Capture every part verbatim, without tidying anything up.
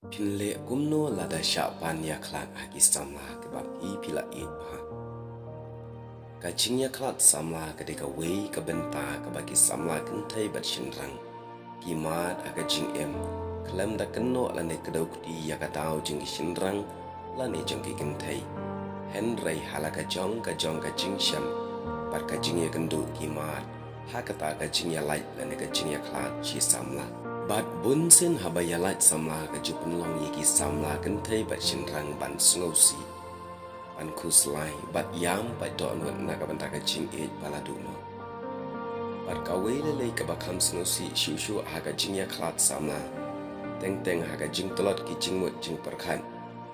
Phin leh kumno lada shah pan ïakhlad ha ki samla kiba phi phi la ïeit bha? Ka jingïakhlad samla ka dei kawei ka bynta kaba ki samla kynthei bad shynrang ki mad ha ka jingim, khlem da kynnoh lane kdew kti ïa ka daw jong ki shynrang lane jong ki kynthei. Hynrei ha la ka jong ka jong ka jingshem bad ka jingïakynduh ki mad ha kata ka jingïalait lane ka jingïakhlad shi samla. Bad bunsien haba ïalait samla ka ju pynlong ïa ki samla kynthei bad shynrang ban sngewsih, ban khuslai bad ïam pat dohnud na ka bynta ka jingïeit ba la duh noh. Bad kawei lei lei kaba kham sngewsih shuh shuh ha ka jingïakhlad samla, teng teng ha ka jingtlot ki jingmut jingpyrkhat,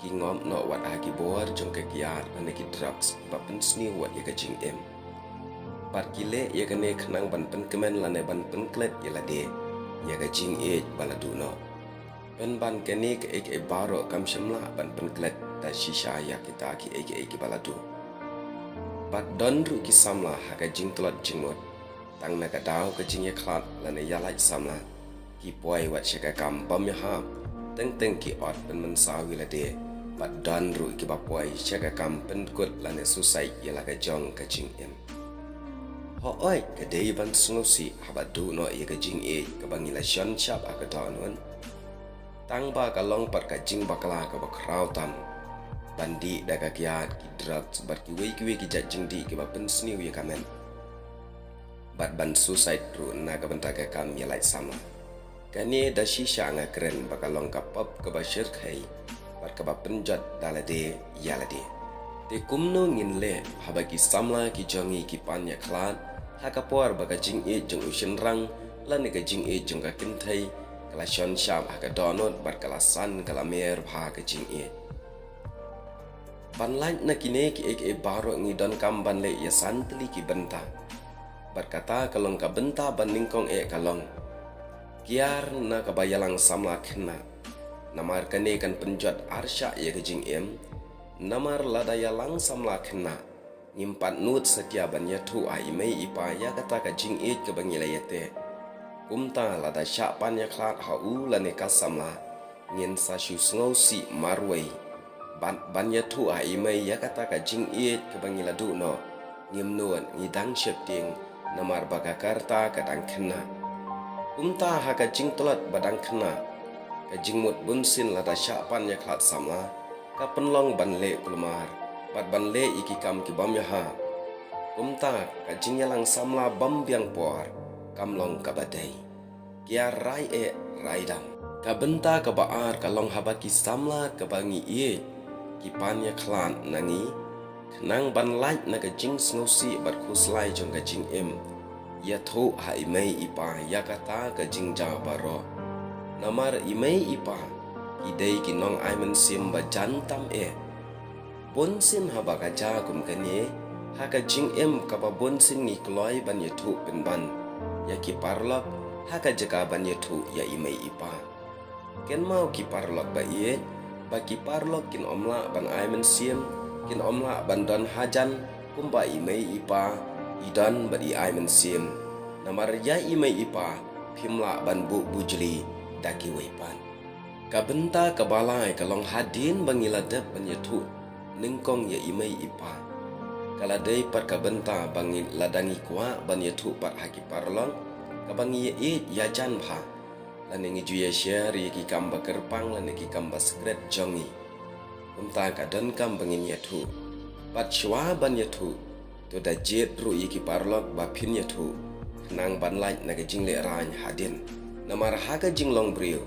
ki ngop noh wat ha ki bor jong ka kiad lane ki drugs kiba pynsniew wat ïa ka jingim. Bad ki leh ïa kane khnang ban pynkmen lane ban pynklet ïa lade ïa ka jingïeit ba la duh noh. Pynban kane kaei kaei baroh kam shym lah ban pynklet da shisha ïa kita kiei kiei kiba la duh. Bad don ruh ki samla ha ka jingtlot jingmut, tang na ka daw ka jingïakhlad lane ïalait samla, ki poi wat sha ka kam bam ïahap, teng teng ki ot pynmynsaw ïa lade. Bad don ruh kiba poi sha ka kam pynkut lane suicide ïa la ka jong ka jingim. Hooid, ka dei ban sngewsih haba duh noh ïa ka jingïeit kaba ngi la shon shap ha ka dohnud. Tang ba ka long pat ka jingbakla kaba khraw tam ban dih da ka kiad, ki drugs bad kiwei kiwei ki jait jingdih kiba pynsniew ïa ka met, bad ban suicide ruh na ka bynta ka kam ïalait samla. Kane da shisha nga kren ba ka long ka pop kaba shyrkhei bad kaba pynjot da lade ïa lade. Te kumno ngin leh haba ki samla ki jong ngi ki pan ïakhlad ha ka por ba ka jingïeit jong u shynrang lane ka jingïeit jong ka kynthei ka la shon shap ha ka dohnud bad ka la san ka la mer bha ka jingïeit? Ban lait na kine kiei kiei baroh ngi donkam ban leh ïa san tylli ki bynta. Bad kata ka long ka bynta ba nyngkong eh ka long kiar na kaba ïalang samla khynnah. Namar kane kan pynjot arshah ïa ka jingim. Namar lada ïalang samla khynnah, ngim pat nud satia ban ïathuh ha i mei i pa ïa kata ka jingïeit kaba ngi la ïateh. Kumta lada shah pan ïakhlad ha u lane ka samla, ngin sa shu sngewsih marwei. Bad ban ïathuh ha i mei ïa kata ka jingïeit kaba ngi la duh noh, ngim nud, ngi dang sheptieng, namar ba ka karta ka dang khynnah. Kumta ha ka jingtlot ba dang khynnah, ka jingmut bunsien lada shah pan ïakhlad samla ka pynlong ban leh kulmar bad ban leh ïa ki kam ki bym ïahap. Kumta ka jingïalang samla bym biang por kam long kaba dei. Kiar rai eh rai dam. Ka bynta kaba ar ka long haba ki samla kiba ngi ïeit ki pan ïakhlad na ngi khnang ban lait na ka jingsngewsih bad khuslai jong ka jingim, ïathuh ha i mei i pa ïa kata ka jingjaw baroh. Namar i mei i pa ki dei ki nong ai mynsiem ba jan tam eh. Bunsien haba ka jia kum kane ha ka jingim kaba bunsien ngi kloi ban ïathuh pynban ïa ki paralok ha ka jaka ban ïathuh ïa i mei i pa. Kynmaw ki paralok ba ïeit ba ki paralok kin ym lah ban ai mynsiem, kin ym lah ban don hajan kumba i mei i pa i don bad i ai mynsiem. Namar ïa i mei i pa phim lah ban buh bujli da kiwei pat. Ka bynta kaba lai ka long hadien ba ngi la dep ban ïathuh nyngkong ïa i mei i pa, ka la dei pat ka bynta ba ngi lada ngi kwah ban ïathuh pat ha ki paralok kaba ngi ïeit ïajan bha, lane ngi ju ïa share ïa ki kam ba kyrpang lane ki kam ba secret jong ngi. Kumta ka donkam ba ngin ïathuh. Bad shuwa ban ïathuh, to da jied ruh ïa ki paralok ba phin ïathuh khnang ban lait na ka jinglehrain hadien. Namar ha ka jinglong briew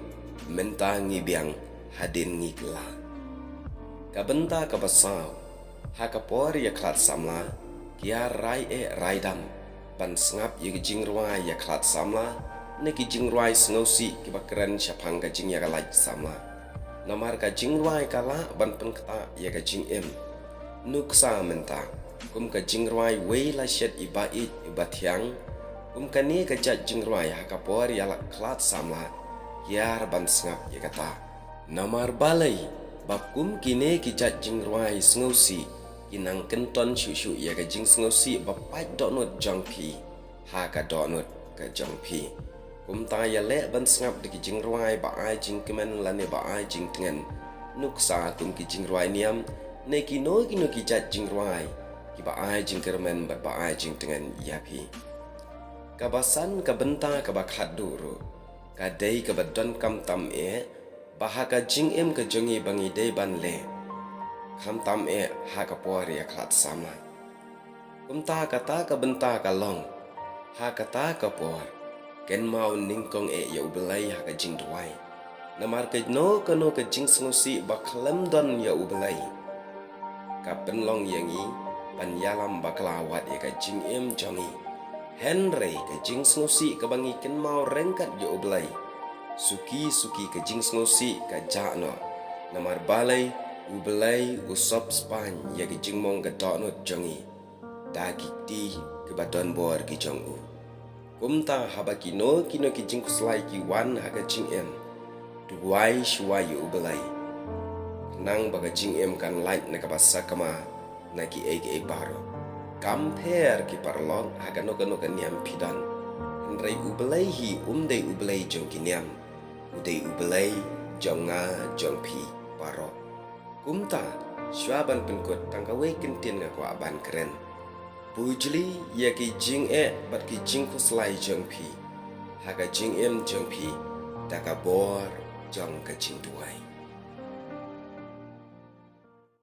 mynta ngi biang, hadien ngi kylla. Ka bynta kaba saw, ha ka por ïakhlad samla, kiar rai eh rai dam ban sngap ïa ki jingrwai ïakhlad samla ne ki jingrwai sngewsih kiba kren shaphang ka jingïalait samla. Namar ka jingrwai ka lah ban pynktah ïa ka jingim. Nuksa mynta, kum ka jingrwai Wei la shet i ba ïeit i ba thiang, kum kane ka jait jingrwai ha ka por ïalait khlad samla, kiar ban sngap ïa kata. Namar balei? Ba kum kine ki jait jingrwai sngewsih ki nang kynton shuh shuh ïa ka jingsngewsih ba pait dohnud jong phi ha ka dohnud ka jong phi. Kumta ïaleh ban sngap da ki jingrwai ba ai jingkmen lane ba ai jingtngen, nuksa kum ki jingrwai niam, ne kino kino ki jait jingrwai kiba ai jingkyrmen bad ba ai jingtngen ïa phi. Kaba san, ka bynta kaba khatduh ruh ka dei kaba donkam tam eh ba ha ka jingim ka jong ngi ba ngi dei ban leh, khamtam eh ha ka por ïakhlad samla. Kumta kata ka bynta ka long, ha kata ka por kynmaw nyngkong eh ïa U Blei ha ka jingduwai. Namar kano kano ka jingsngewsih ba khlem don ïa U Blei ka pynlong ïa ngi ban ïalam bakla wat ïa ka jingim jong ngi. Hynrei ka jingsngewsih kaba ngi kynmaw ryngkat ïa U Blei, suki suki ka jingsngewsih ka jah noh. Namar balei? U Blei u sop spaiñ ïa ka jingmong ka dohnud jong ngi da ki kti kiba don bor ki jong u. Kumta haba kino kino ki jingkhuslai ki wan ha ka jingim, duwai shuwa ïa U Blei, khnang ba ka jingim kan lait na kaba sakma na kiei kiei baroh. Kam pher ki paralok ha kano kano ka niam phi don, hynrei U Blei hi um dei U Blei jong ki niam, u dei U Blei jong nga jong phi baroh. Kumta, shuwa ban pynkut, tang kawei kyntien nga kwah ban kren. Bujli ïa ki jingeh bad ki jingkhuslai jong phi ha ka jingim jong phi da ka bor jong ka jingduwai.